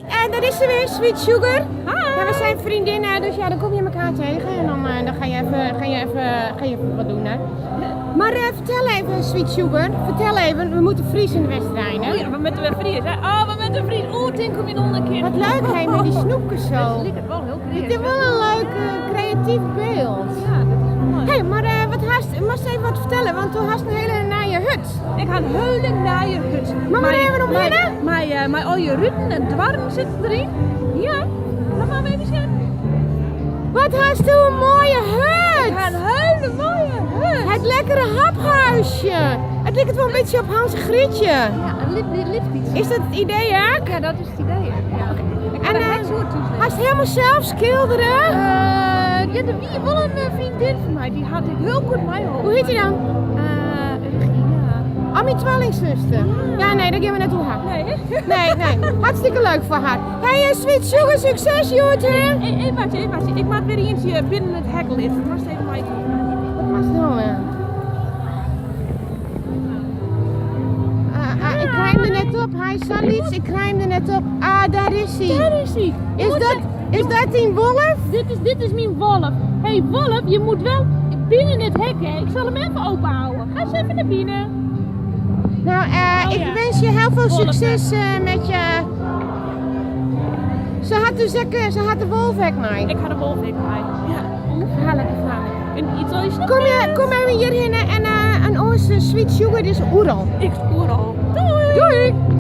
En daar is ze weer, Sweet Sugar. Ja, we zijn vriendinnen, dus ja, dan kom je elkaar tegen en dan, dan ga je even wat doen. Hè. Maar vertel even, Sweet Sugar, vertel even, we moeten Fries in de wedstrijd. Oh ja, we moeten weer Fries, hè? Oh, we moeten Fries. Oeh, tien kom je nog een keer. Wat leuk hè, met die snoepjes zo. Het lijkt wel heel Het is wel een leuk creatief beeld. Ja, dat is wel leuk. Hé, hey, maar wat haast, mag even wat vertellen, want toen had een hele naaie hut. Ik had een hele naaie hut. Maar waar hebben we nog binnen? Mijn al je ruten en dwarren zitten erin. Ja, laat maar even zien. Wat hast u een mooie hut! Ik had een hele mooie hut. Het lekkere haphuisje. Het lijkt wel een beetje op Hans en Grietje. Ja, het lift iets. Is dat het idee, hè? Ja, dat is het idee. Ja. Ik En en uh, hast helemaal zelf schilderen? Ja, er wie wel een vriendin van mij, die had ik heel goed mee. Hoe heet die dan? Regina. Oh, mijn tweelingzuster. Ja, nee, daar gaan we naartoe haar. Nee, Nee, nee. Hartstikke leuk voor haar. Hey, Sweet Sugar, succes, Joert, hè? Even wacht, even wacht. Ik maak weer eentje binnen het hek liggen. Maar even mij. Wat was nou, hè? Ah, ah, ik krijg hem er net op. Hij zal iets. Ik krijg hem er net op. Ah, daar is hij. Daar is hij. Is dat die wolf? Dit is mijn wolf. Hé hey, wolf, je moet wel binnen het hek, hè. Ik zal hem even open houden. Ga eens even naar binnen. Nou, Oh, ik ja. wens je heel veel Wolf, succes met je... Ze had de zekken, ze had de wolfhek mee. Ik ga de wolf mee. Ja. Verhalen, verhalen. En iets al je Kom even hierheen en onze Sweet Sugar is oeral. Ik oeral. Doei. Doei!